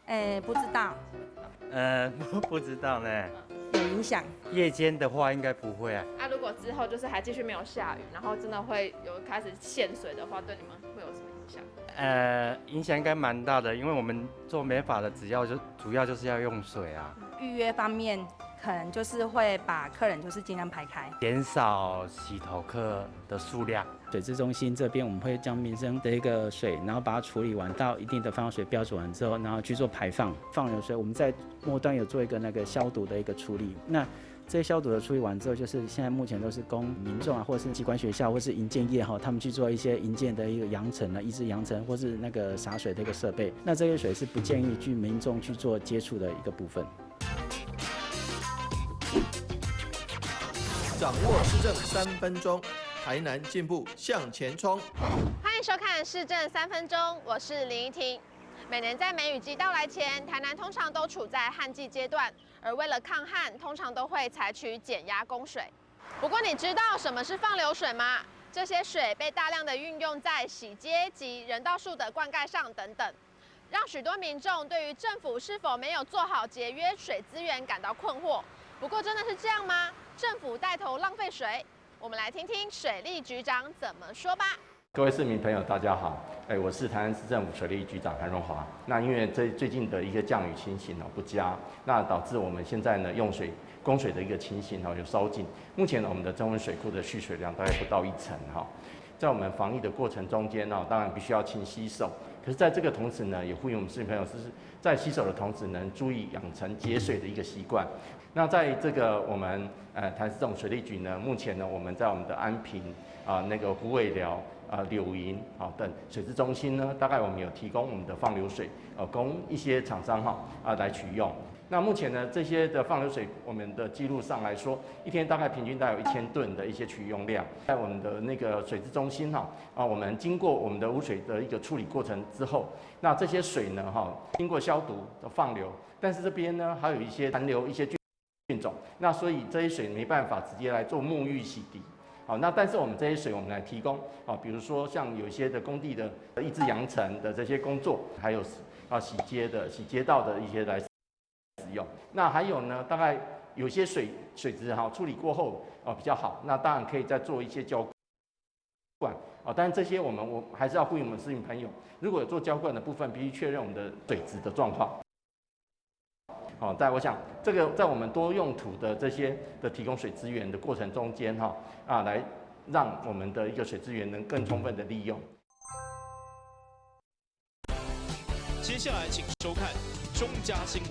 欸，不知道。不知道呢。有影響。夜間的話應該不會啊。啊，如果之後就是還繼續沒有下雨，然後真的會有開始限水的話，對你們會有什麼影響？影響應該蠻大的，因為我們做美髮的，只要就主要就是要用水啊。預約方面，可能就是會把客人就是盡量排開，減少洗頭客的數量。水質中心這邊，我們會將民生的一個水，然後把它處理完到一定的放水標準完之後，然後去做排放。放流水，我們在末端有做一個那個消毒的一個處理。那這些消毒的處理完之後，就是現在目前都是供民眾啊，或者是機關學校，或是營建業哈，他們去做一些營建的一個揚塵啊，抑制揚塵，或是那個灑水的一個設備。那這些水是不建議去民眾去做接觸的一個部分。掌握市政3分鐘，台南進步向前衝。歡迎收看市政三分鐘，我是林怡婷。每年在梅雨季到來前，台南通常都處在旱季階段，而為了抗旱，通常都會採取減壓供水。不過，你知道什麼是放流水嗎？這些水被大量的運用在洗街及人道樹的灌溉上等等，讓許多民眾對於政府是否沒有做好節約水資源感到困惑。不過，真的是這樣嗎？政府帶頭浪費水？我們來聽聽水利局長怎麼說吧。各位市民朋友，大家好，我是台南市政府水利局長韓榮華。那因為這最近的一個降雨情形不佳，那導致我們現在呢用水供水的一個情形有稍緊。目前呢，我們的曾文水庫的蓄水量大概不到1成哈。在我們防疫的過程中間呢，當然必須要勤洗手。可是，在這個同時呢，也呼籲我們市民朋友，是在洗手的同時，能注意養成節水的一個習慣。那在這個我們台南市政府水利局呢，目前呢，我們在我們的安平啊、那個虎尾寮啊、柳營啊等水質中心呢，大概我們有提供我們的放流水，供一些廠商哈啊來取用。那目前呢，這些的放流水，我們的記錄上來說，一天大概平均大概有1000噸的一些取用量。在我們的那個水質中心哈啊，我們經過我們的污水的一個處理過程之後，那這些水呢哈，經過消毒的放流，但是這邊呢還有一些殘留一些菌種，那所以這些水沒辦法直接來做沐浴洗滌。好，那但是我們這些水我們來提供啊，比如說像有一些的工地的抑制揚塵的這些工作，還有啊洗街的洗街道的一些來使用。那還有呢，大概有些水質哈處理過後啊比較好，那當然可以再做一些澆灌啊。但是這些我還是要呼籲我們市民朋友，如果有做澆灌的部分，必須確認我們的水質的狀況。好，在我想這個在我們多用途的這些的提供水資源的過程中間哈啊，來讓我們的一個水資源能更充分的利用。接下來請收看中嘉新聞。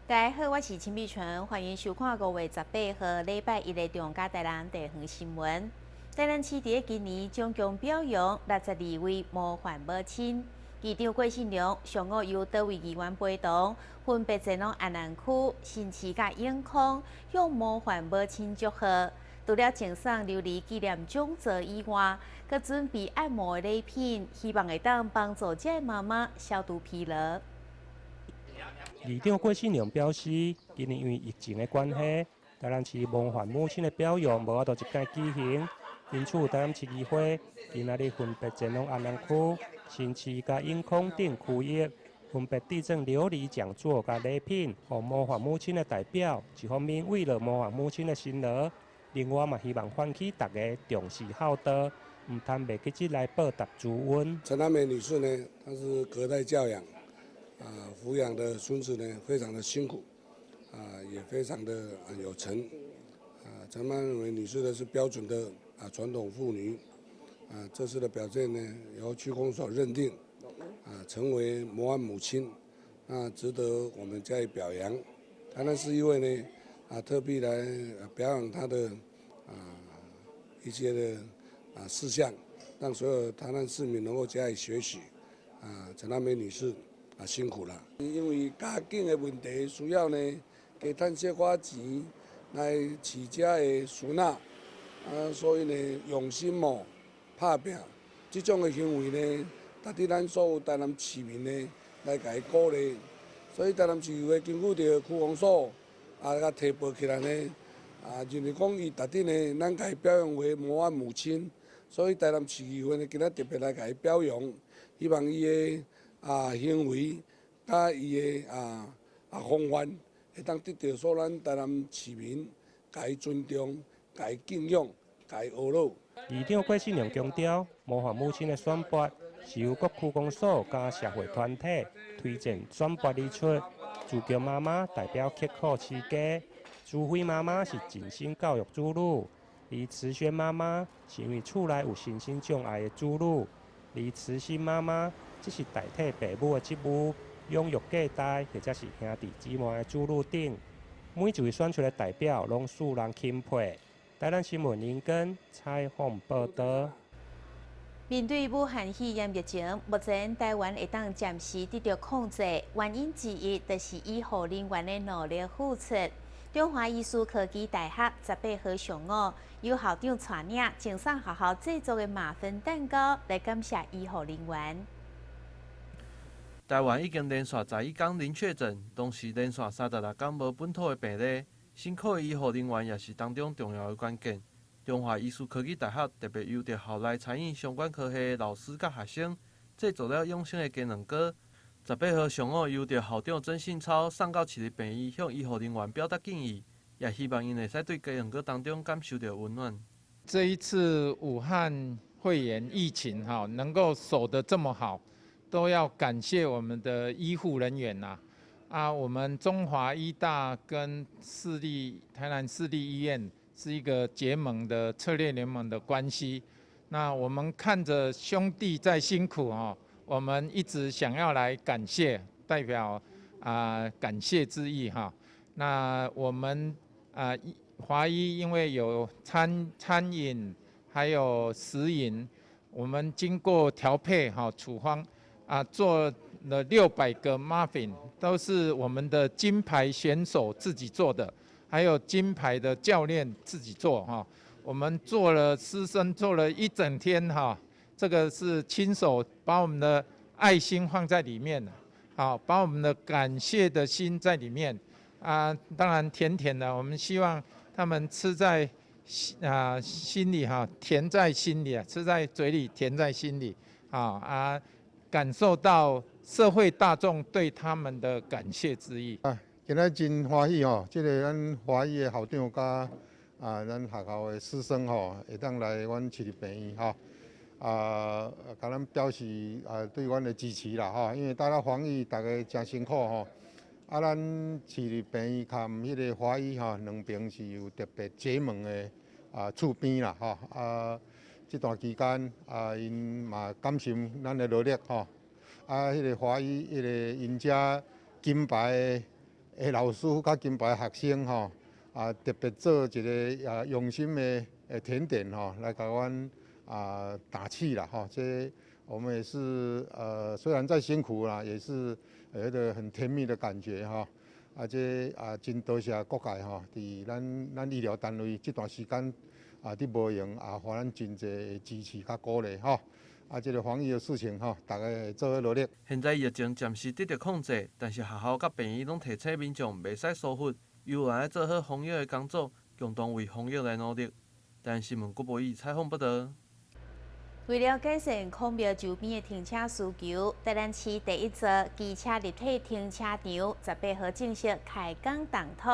大家好，我是陳美純，歡迎收看5月18號禮拜一的中嘉台南地方新聞。台南市佇今年總共表揚62位模範母親。議長郭信良上午由多位議員陪同，分別前往安南區、新市佮永康，向模範母親祝賀。除了贈送琉璃紀念獎座以外，閣準備按摩的禮品，希望會當幫助這个媽媽消除疲勞。議長郭信良表示，今年因為疫情的關係，台南市模範母親的表揚無法度一屆舉行，因此台南市議會今仔日分別前往安南區、新市佮永康等區域，分別致贈琉璃講座佮禮品，予模範母親的代表。一方面慰勞模範母親的辛勞，另外嘛希望喚起大家重視孝道，毋通袂記得來報答主恩。陳阿美女士呢，她是隔代教養。啊，撫養的孫子呢，非常的辛苦，啊，也非常的有成。啊，陳曼美女士呢是標準的啊傳統婦女，啊，這次的表現呢由區公所認定，啊，成為模範母親，那值得我們加以表揚。台南市議會呢，啊，特別來表揚她的啊一些的啊事項，讓所有台南市民能夠加以學習。啊，陳阿美女士。啊，辛苦啦！因為家境的問題，需要呢加趁小可錢來飼這的孫仔，啊，所以呢用心哦，拍拚，這種的行為呢，值得咱所有台南市民呢來共伊鼓勵。所以台南市議會根據著區公所啊，共提報起來呢，啊認為講伊值得呢，咱共伊表揚為模範母親。所以台南市議會呢，今仔特別來共伊表揚，希望伊的啊行為佮伊的啊風範，會當得著所有咱台南市民共伊尊重、共伊敬仰、共伊學樂。議長郭信良強調，模範母親的選拔是由各區公所佮社會團體推薦選拔而出。自強媽媽代表刻苦持家，朱輝媽媽是盡心教育子女，而慈萱媽媽是因為厝內有身心障礙的子女，而慈心媽媽則是代替爸母的職務，養育隔代或者是兄弟姊妹的子女等。每一位選出的代表攏使人欽佩。台南新聞林根採訪報導。面對武漢肺炎疫情，目前台灣會當暫時得著控制，原因之一就是醫護人員的努力付出。中華醫事科技大學18號上午，由校長帶領贈送學校製作的馬芬蛋糕來感謝醫護人員。台灣已經連續11天零確診，同時連續36天無本土的病例。辛苦的醫護人員也是當中重要的關鍵。中華醫事科技大學特別由著校內餐飲相關科系的老師佮學生製作了養生的雞卵糕。18號上午，由著校長曾信超送到市立病院，向醫護人員表達敬意，也希望𪜶會使對雞卵糕當中感受著溫暖。這一次武漢肺炎疫情哈能夠守得這麼好，都要感謝我們的醫護人員吶。啊，我們中華醫大跟市立台南市立醫院是一個結盟的策略聯盟的關係。那我們看着兄弟在辛苦哦，我們一直想要來感謝，代表啊感謝之意哈。那我們啊華醫因為有餐飲還有食飲，我們經過調配哈處方啊做了600個 muffin，都是我們的金牌選手自己做的，還有金牌的教練自己做哈。我們做了師生做了一整天哈，這個是親手把我們的愛心放在裡面，好，把我們的感謝的心在裡面啊。當然甜甜的，我們希望他們吃在啊心裡哈，甜在心裡啊，吃在嘴裡，甜在心裡啊啊，感受到社會大眾對他們的感謝之意。啊，今仔真歡喜吼，這个咱華醫的校長佮啊，咱學校的師生吼，會當來阮市立病院吼，啊，共咱表示啊對阮的支持啦吼，因為當咧防疫，逐家誠辛苦吼，啊，咱市立病院佮彼个華醫吼，兩邊是有特別結盟的啊厝邊啦吼，啊，這段期間啊，𪜶嘛感受咱的努力吼。啊，彼个華醫，彼个𪜶遮金牌的老師佮金牌學生吼，啊特別做一个啊用心的甜點吼，來共阮啊打氣啦吼。這我們也是雖然再辛苦啦，也是有一個很甜蜜的感覺吼。啊，這啊真多謝各界吼，佇咱醫療單位這段時間啊，佇無閒啊，予咱真濟的支持佮鼓勵吼。啊，這个防疫的事情吼，逐家做伙努力。現在疫情暫時得著控制，但是學校佮病院攏提醒民眾袂使疏忽，猶原愛做好防疫的工作，共同為防疫來努力。台南新聞郭博宇採訪報導。為了改善孔廟周邊的停車需求，台南市第一座機車立體停車場18號正式開工動土，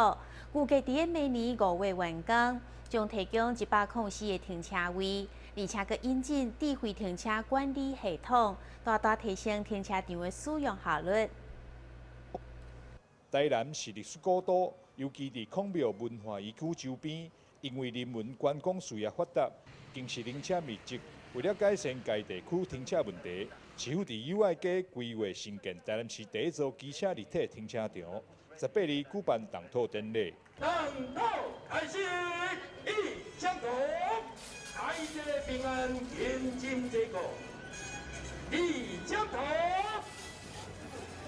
預計佇明年5月完工，將提供104個停車位。而且閣引進智慧停車管理系統，大大提升停車場的使用效率。台南是歷史古都，尤其佇孔廟文化園區周邊，因為人文觀光事業發達，更是人車密集。為了改善該地區停車問題，市府佇友愛街規劃興建台南市第一座機車立體停車場，18日舉辦動土典禮。動土開始，一相同。愛這个平安，迎進這個，二接頭，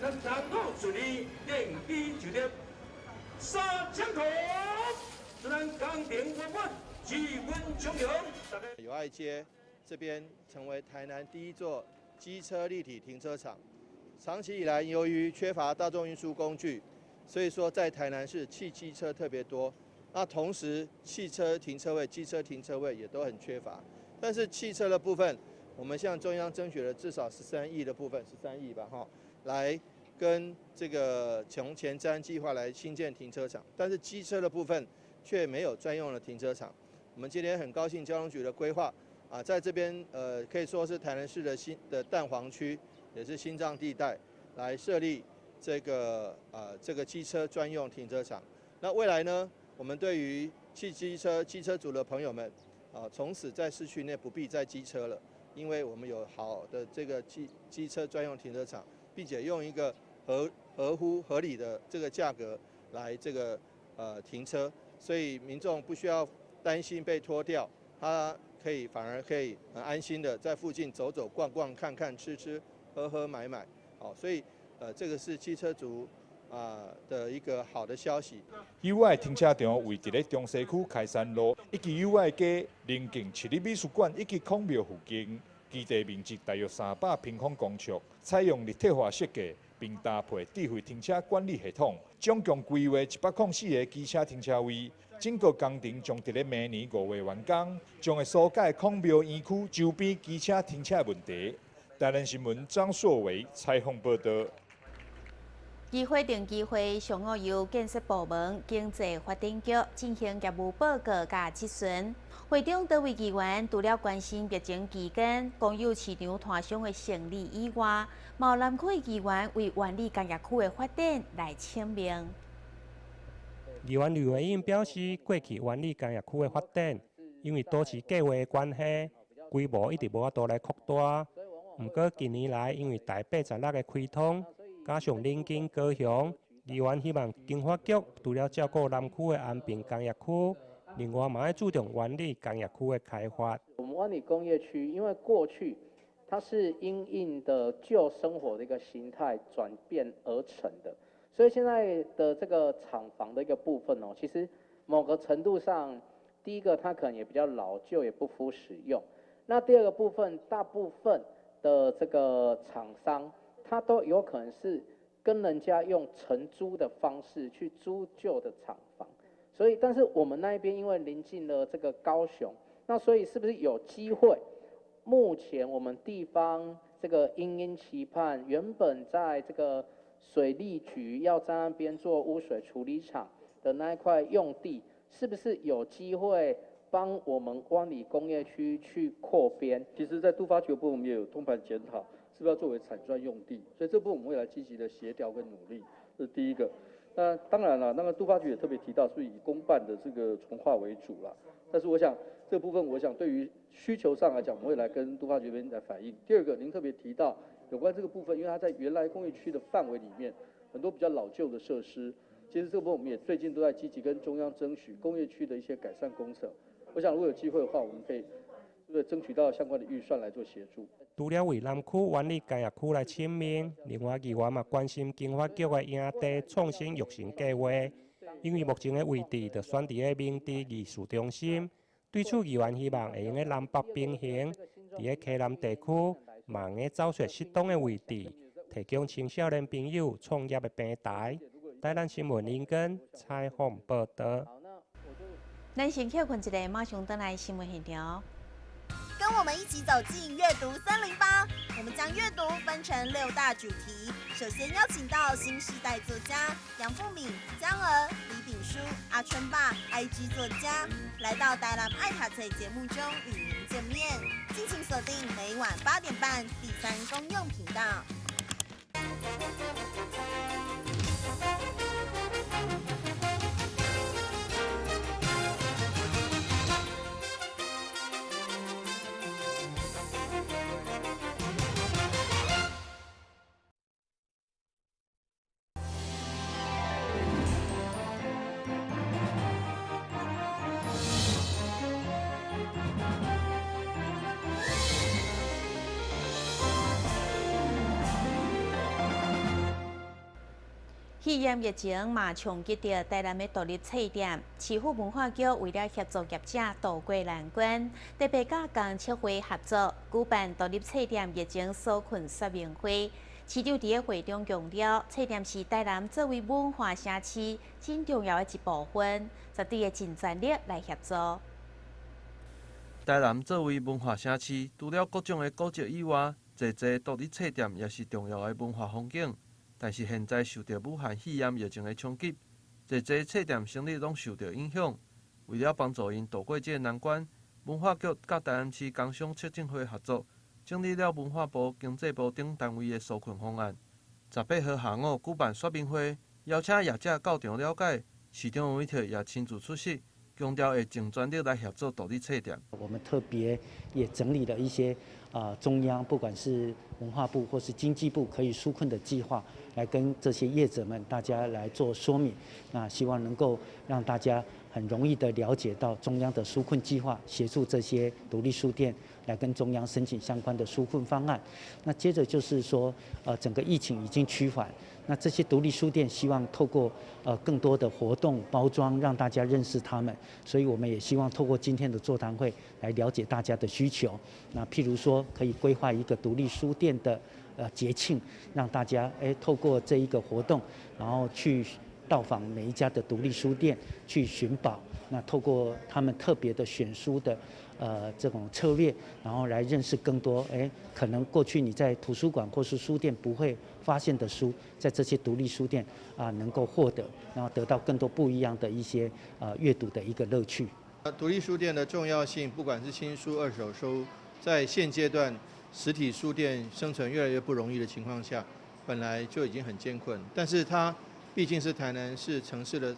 咱動土順利，奠基就業，三接頭，祝咱工程圓滿，財運昌隆。友愛街這邊成為台南第一座機車立體停車場。長期以來，由於缺乏大眾運輸工具，所以說在台南市汽機車特別多。那同時，汽車停車位、機車停車位也都很缺乏。但是汽車的部分，我們向中央爭取了至少13億的部分，十三億吧，哈，來跟這個從前瞻計劃來興建停車場。但是機車的部分卻沒有專用的停車場。我們今天很高興，交通局的規劃啊，在這邊可以說是台南市的新的蛋黃區，也是心臟地帶，來設立這個機車專用停車場。那未來呢，我們對於汽機車機車族的朋友們，啊，從此在市區內不必再機車了，因為我們有好的這個機車專用停車場，並且用一個合乎合理的這個價格來這個停車，所以民眾不需要擔心被拖吊，他可以反而可以很安心的在附近走走逛逛、看看、吃吃、喝喝買買，好，所以這個是機車族啊的一個好的消息。友愛停車場位佇咧中西區開山路以及友愛街鄰近市立美術館以及孔廟附近，基地面積大約300平方公尺，採用立體化設計，並搭配智慧停車管理系統，總共規劃104個機車停車位。整個工程將佇咧明年5月完工，將會紓解孔廟園區周邊機車停車問題。台南新聞張碩偉採訪報道。議會定期會上午由建設部門、經濟發展局進行業務報告佮質詢。會中多位議員除了關心疫情期間公有市場攤商的生理以外，嘛有南區議員為萬里工業區的發展來請命。議員呂慧英表示，過去萬里工業區的發展，因為都市計劃的關係，規模一直無法度來擴大。毋過近年來，因為台86的開通，加上鄰近高雄，議員希望經發局除了照顧南區的安平工業區，另外嘛愛注重萬里工業區的開發。我們萬里工業區，因為過去它是因應的舊生活的一個形態轉變而成的，所以現在的這個廠房的一個部分哦，其實某個程度上，第一個它可能也比較老舊，也不敷使用。那第二個部分，大部分的這個廠商，他都有可能是跟人家用承租的方式去租舊的廠房，所以，但是我們那一邊因為臨近了這個高雄，那所以是不是有機會？目前我們地方這個殷殷期盼，原本在這個水利局要在那邊做污水處理廠的那一塊用地，是不是有機會幫我們萬里工業區去擴編？其實，在都發局的部分，我們也有通盤檢討，是不是要作為產專用地？所以這部分我們會來積極的協調跟努力，這是第一個。那當然了，那個都發局也特別提到，是以公辦的這個重劃為主啦。但是我想這部分，我想對於需求上來講，我們會來跟都發局這邊來反映。第二個，您特別提到有關這個部分，因為它在原來工業區的範圍裡面，很多比較老舊的設施，其實這個部分我們也最近都在積極跟中央爭取工業區的一些改善工程。我想如果有機會的話，我們可以爭取到相關的預算來做協助。除了為南區萬里工業區來請命，另外議員嘛關心經發局的營地創新育成計劃，因為目前的位置就選佇咧明治藝術中心。對此，議員希望會用咧南北平衡，佇咧溪南地區，嘛會找出適當的位置，提供青少年朋友創業的平台。台南新聞林根採訪報道。咱先歇睏一下，馬上轉來新聞現場。跟我們一起走進閱讀308，我們將閱讀分成六大主題。首先邀請到新世代作家楊富敏、江娥、李炳書、阿春爸、IG 作家，來到台南愛讀冊節目中與您見面。敬請鎖定每晚8點半第三公用頻道。肺炎疫情嘛衝擊著台南的獨立冊店，市府文化局為了協助業者渡過難關，特別佮公策會合作舉辦獨立冊店疫情紓困說明會。市長佇會中強調，冊店是台南作為文化城市真重要的一部分，絕對會盡全力來協助。台南作為文化城市，除了各種的古蹟以外，濟濟獨立冊店也是重要的文化風景。但是現在受著武漢肺炎疫情的衝擊，濟濟冊店生意攏受著影響。為了幫助𪜶渡過這个難關，文化局佮台南市工商促進會合作，整理了文化部、經濟部等單位的紓困方案。18號下午舉辦說明會，邀請業者到場了解。市長黃偉哲也親自出席，強調會盡全力來協助獨立冊店。我們特別也整理了一些中央不管是文化部或是經濟部可以紓困的計劃，來跟這些業者們大家來做說明。那希望能夠讓大家很容易的了解到中央的紓困計劃，協助這些獨立書店來跟中央申請相關的紓困方案。那接着就是說，整個疫情已經趨緩，那這些獨立書店希望透過更多的活動包裝，讓大家認識他們。所以我們也希望透過今天的座談會來了解大家的需求。那譬如說，可以規劃一個獨立書店的節慶，讓大家透過這一個活動，然後去到訪每一家的獨立書店去尋寶。那透過他們特別的選書的這種策略，然後來認識更多可能過去你在圖書館或是書店不會發現的書，在這些獨立書店啊能夠獲得，然後得到更多不一樣的一些閱讀的一個樂趣。獨立書店的重要性，不管是新書、二手書，在現階段實體書店生存越來越不容易的情況下，本來就已經很艱困，但是它畢竟是台南市城市的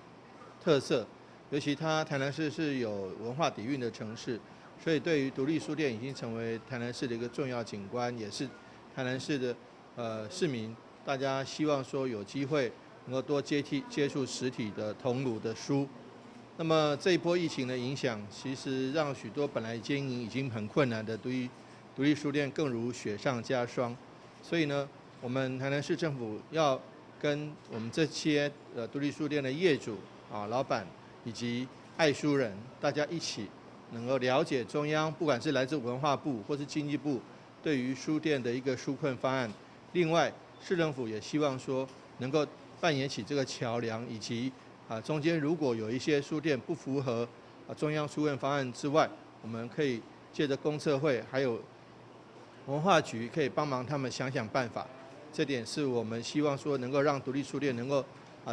特色，尤其它台南市是有文化底蘊的城市，所以對於獨立書店已經成為台南市的一個重要景觀，也是台南市的市民大家希望說有機會能夠多接觸實體的通路的書。那麼這一波疫情的影響，其實讓許多本來經營已經很困難的獨立書店更如雪上加霜。所以呢，我們台南市政府要跟我們這些獨立書店的業主啊、老闆以及愛書人，大家一起能夠了解中央，不管是來自文化部或是經濟部對於書店的一個紓困方案。另外，市政府也希望說能夠扮演起這個橋樑，以及中間如果有一些書店不符合中央紓困方案之外，我們可以借著公測會還有文化局可以幫忙他們想想辦法。這點是我們希望說能夠讓獨立書店能夠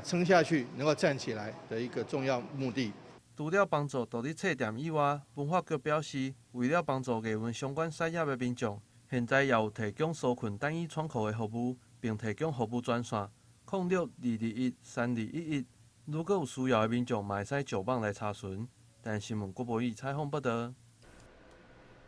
撐下去，能夠站起來的一個重要目的。除了幫助獨立冊店以外，文化局表示，為了幫助藝文相關產業的民眾，現在也有提供紓困單一窗口的服務，並提供服務專線06-221-3211。如果有需要的民眾，嘛會使上網來查詢。但新聞郭博宇採訪報導。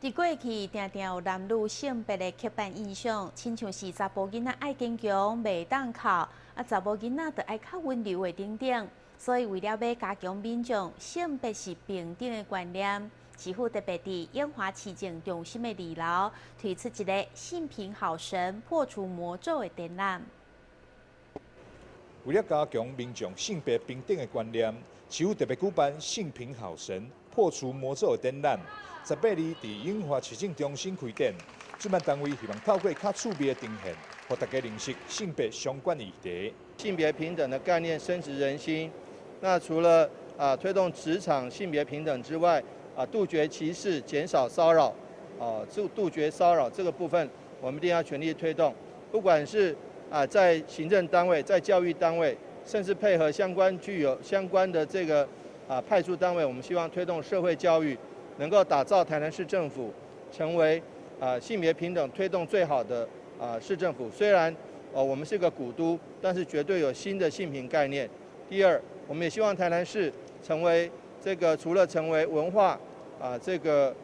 佇過去，定定有男女性別的刻板印象，親像是查埔囡仔愛堅強，袂當哭；啊，查某囡仔就愛較溫柔的等等。所以，為了欲加強民眾性別是平等的觀念，市府特別佇永華市政中心的2樓推出一个性平好神破除魔咒的展覽。為了加強民眾性別平等的觀念，市府特別舉辦性平好神破除魔咒的展覽。18日佇永華市政中心開展，主辦單位希望透過較趣味的呈現，予大家認識性別相關議題。性別平等的概念深植人心。那除了推動職場性別平等之外，杜絕歧視、減少騷擾，杜絕騷擾這個部分，我們一定要全力推動。不管是在行政單位、在教育單位，甚至配合相關具有相關的這個派出單位，我們希望推動社會教育，能夠打造台南市政府成為性別平等推動最好的市政府。雖然我們是個古都，但是絕對有新的性平概念。第二，我們也希望台南市成為這個除了成為文化這個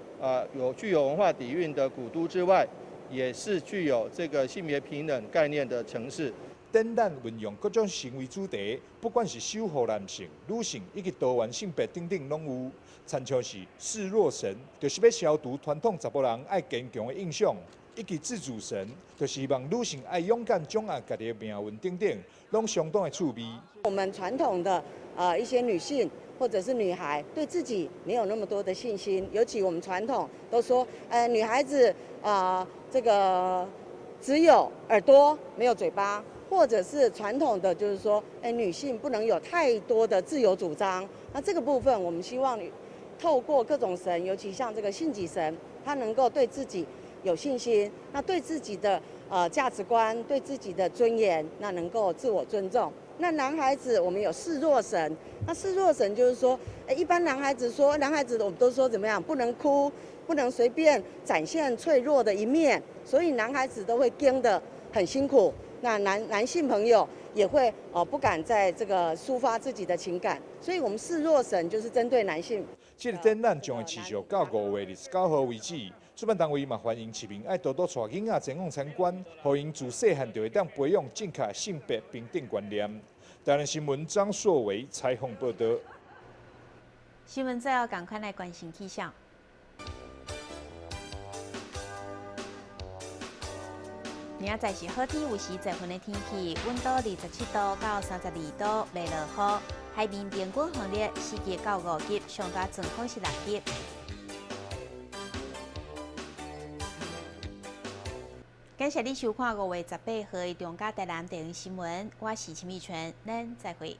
有具有文化底蘊的古都之外，也是具有這個性別平等概念的城市。展覽運用各種行為主題，不管是守護男性、女性以及多元性別等等攏有。親像是示弱神，就是欲消除傳統查埔人愛堅強的印象。以及自主神，就希望女性愛勇敢掌握家己的命運等等，攏相當的趣味。我們傳統的一些女性或者是女孩，對自己沒有那麼多的信心，尤其我們傳統都說，女孩子這個只有耳朵沒有嘴巴，或者是傳統的就是說，女性不能有太多的自由主張。那這個部分，我們希望透過各種神，尤其像這個信己神，他能夠對自己有信心，那對自己的價值觀，對自己的尊嚴，那能夠自我尊重。那男孩子，我們有示弱神，那示弱神就是說，一般男孩子說，男孩子我們都說怎麼樣，不能哭，不能隨便展現脆弱的一面，所以男孩子都會撐得很辛苦。那男性朋友也會不敢在這個抒發自己的情感，所以我們示弱神就是針對男性。這個展覽將會持續到5月29號為止。主辦單位嘛歡迎市民愛多多帶囡仔前往參觀，予𪜶自細漢就會當培養正確性別平等觀念。台南新聞張碩維採訪報導。新聞最後，趕快來關心氣象。明仔載是好天，有時濟雲的天氣，溫度27度到32度，袂落雨。海面平均風力4級到5級，上大陣風是6級。感謝你收看5月18號的中嘉台南地方新聞，我是陳美純，咱再會。